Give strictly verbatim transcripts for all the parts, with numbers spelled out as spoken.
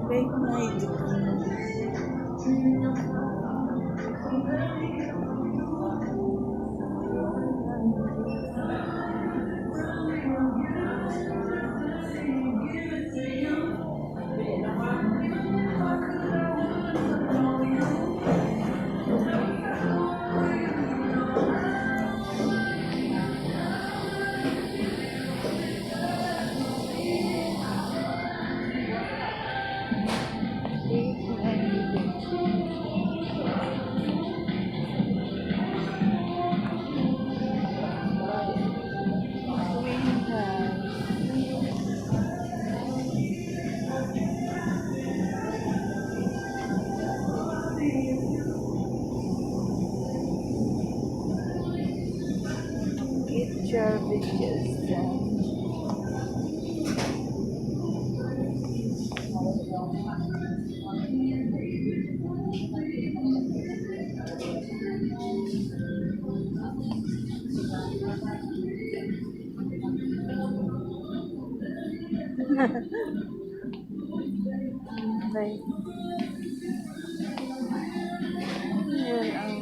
Take my door. Picture videos. Okay. Yun ang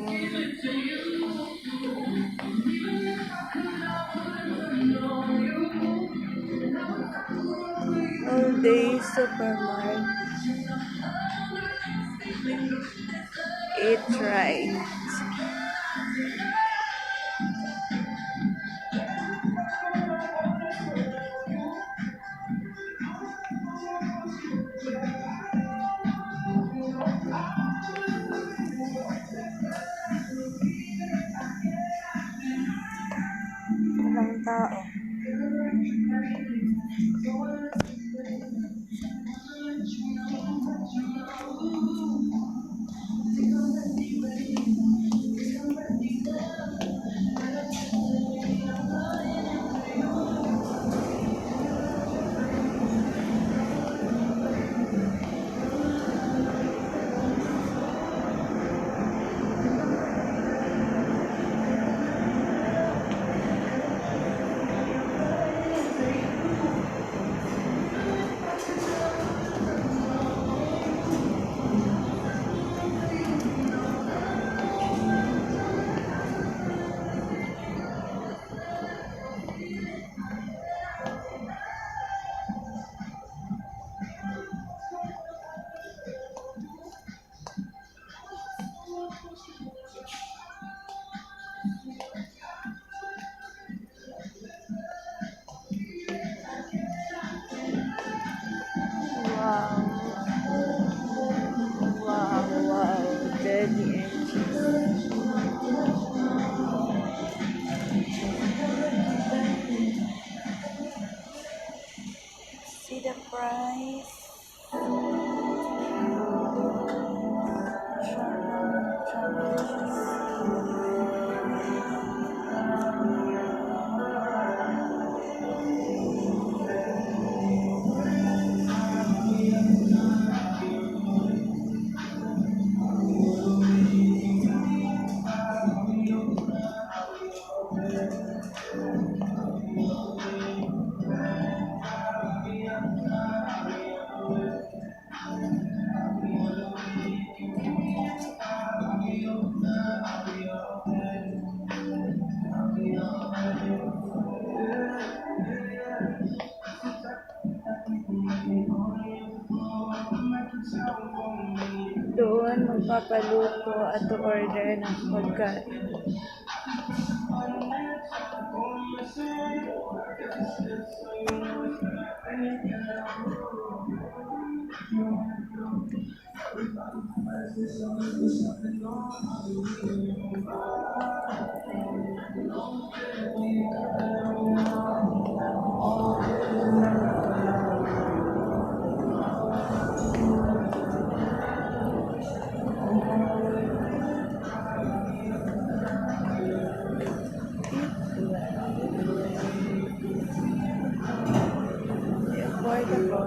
All Day Supermart. Eat right. Walang tao. Wow. Wow, wow. Daddy and Jesus. See the price. Doon magpapaluto at order ng pagkain. Affordable.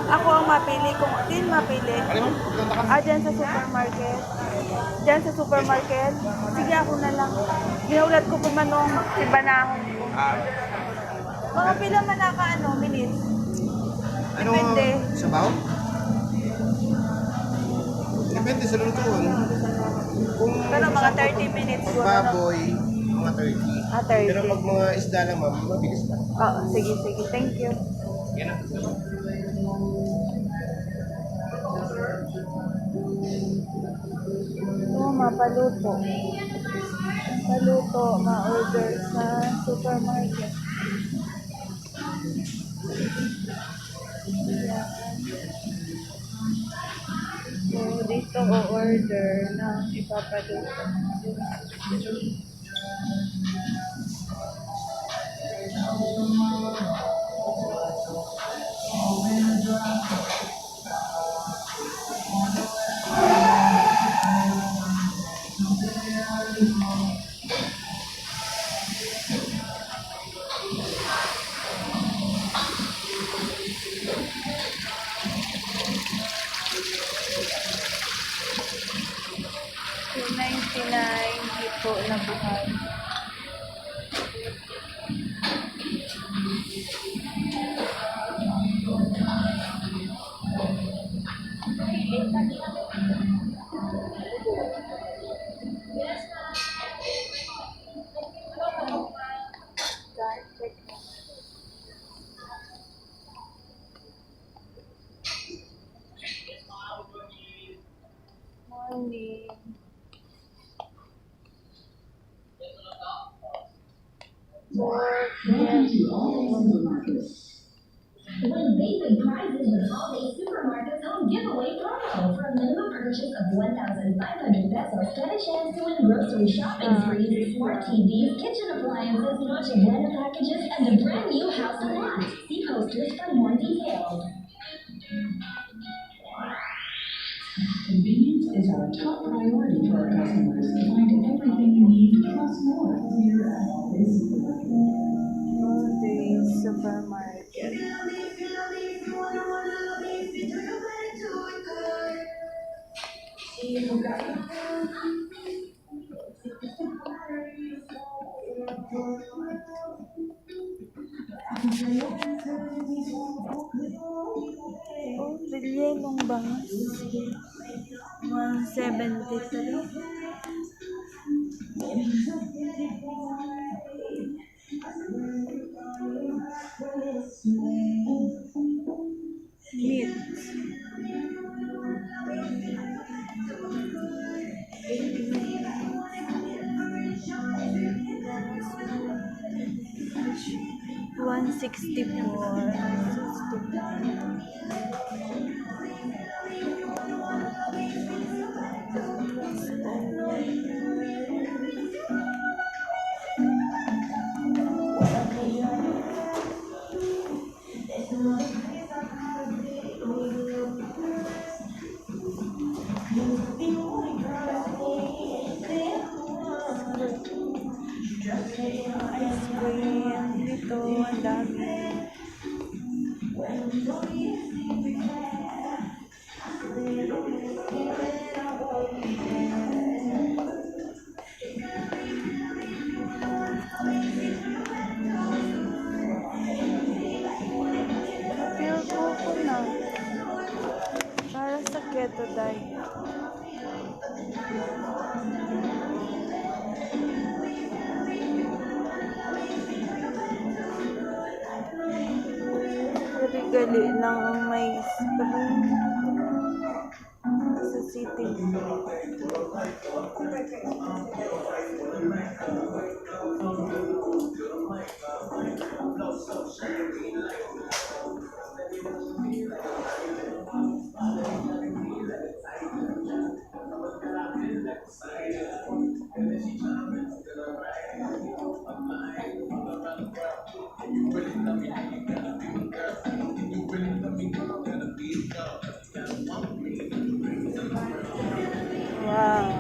Ako ang mapili kung din mapili. Ano mo? Punta ka. Ah, dyan sa supermarket. Dyan sa supermarket. Sige, ako na lang. Ginulat ko pa man nung sibanahon ko. Ah. Mga pila man na ka, ano, minutes? Ano, depende. Sabaw? Depende sa lutuon. Kung pero mga sa thirty pag-, minutes pag siguro, no? Baboy, mga thirty. Ah, thirty. Pero pag mga isda lang, ma'am, mabilis lang. Oo, sige, sige. Thank you. Yan na. Ito, mapaluto. Paluto, ma-order sa supermarket. Ayan. So, dito o-order ng ipapaluto. Two ninety-nine, hito na buhay. Morning. Welcome to all the supermarkets. Win big prizes with All Day Supermarket's Home Giveaway promo. For a minimum purchase of one thousand five hundred pesos, get a chance to win grocery shopping sprees, smart T Vs, kitchen appliances, Noche Buena packages, and a brand new house and lot. See posters for more details. Convenience is our top priority for our customers. Find everything you need plus more here at All Day Supermarket. All Day Supermarket. Oh, rellenong bangus. One seventy-three. Meat. One sixty-four. Ice cream dito, ang dami. Feel ko ko na. Para sa keto diet. Gali-gali lang ang may spring. Sa city. Wow.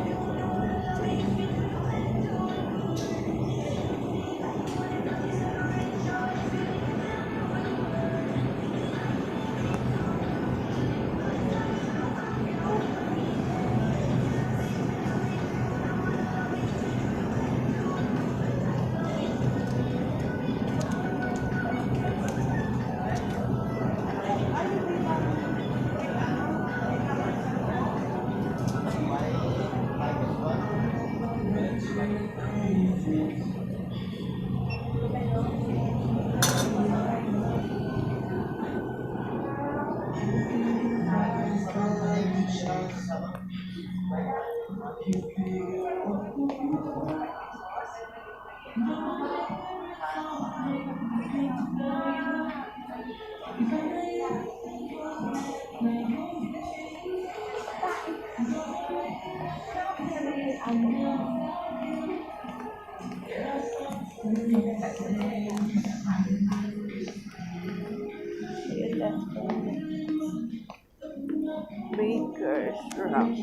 Baker's Rock.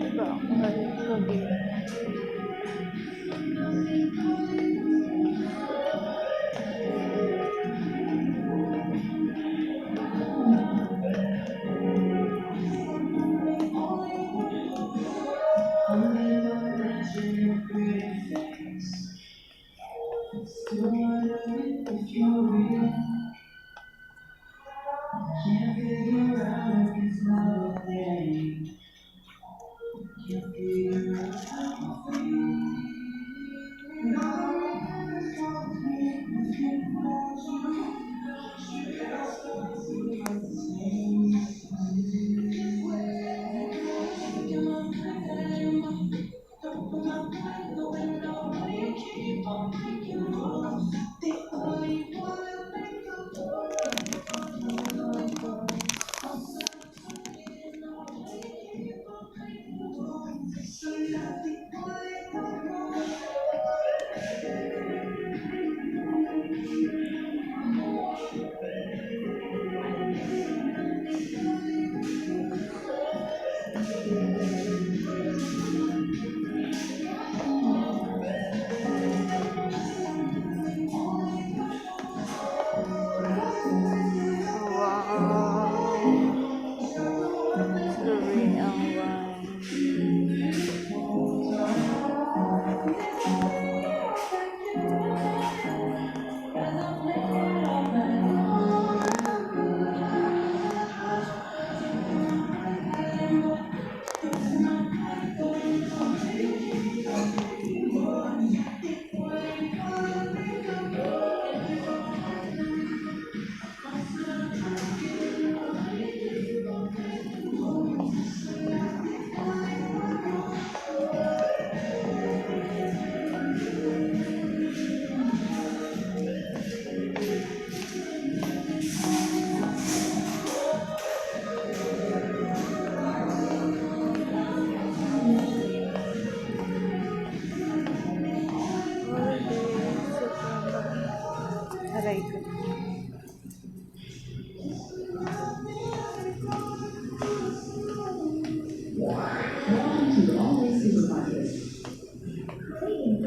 Diba? Ang galing ko, di. Wow. Korean wine.